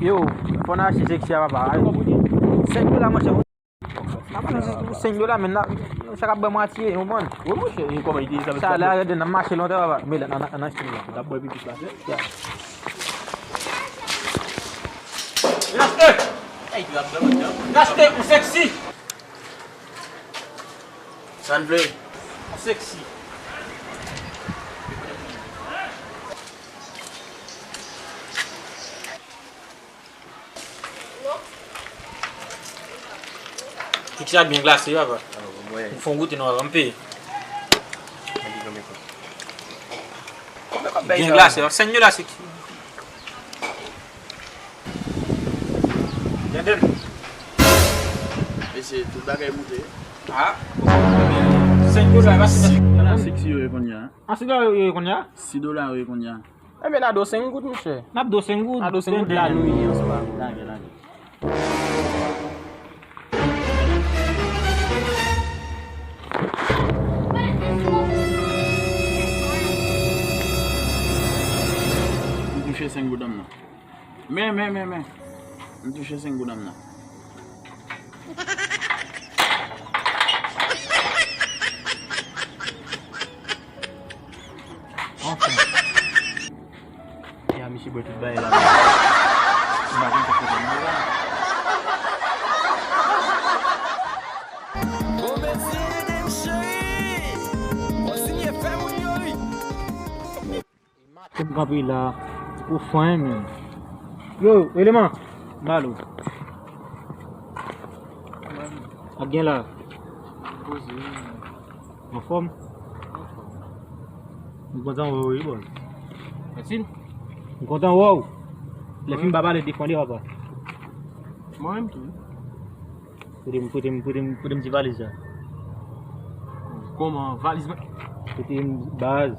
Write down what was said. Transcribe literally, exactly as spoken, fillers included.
Yo, fò n achte seksi a, papa. Senk dola, monchè. Apa nan senk dola, men nan, sa k ap ban m atire, yon bann. Wi, monchè, e kòman li te sa? Sa la, gade, nan mache lontan, papa. Men la, nan, nan, nan achte la. N ap bwè pi plis la, se? Ya. N achte! N achte pou seksi! Sa n vle? Pou seksi. Kèk sa byen glase, papa. M fè yon goute non, papa, m peye. Byen glase, papa. Senk dola, se ki? Gade l. Mesye, tout bagay moute. Ah. Senk dola, papa. Seksi yo ye kounye a. Ah, seksi yo ye kounye a? Sis dola yo ye kounye a. Enben, n a do senk goud, monchè. N ap do senk goud. N a do senk goud la, nou ye ansanm. Lage, lage. M touche senk goud an m nan. Men, men, men, men. M touche senk goud an m nan. Anfen. Ya, misye bwè tout bagay la. M pa konn sa k pral nan la. Bon, mesye, ede m, cheri. Kontinye fè moun yo ri. Maten m kanpe la, ou fanyen menm. Yo, eleman, m ba l ou. Ak gen la. Poze. Anfòm? M kontan wè w wi, bòs. Mèsi. M kontan wè w. Lè fim pa pale, defann li, papa. Mwen menm tou. Pote m, pote m, pote m, pote m ti valiz la. Kòman? Valiz mwen? Pote m baz.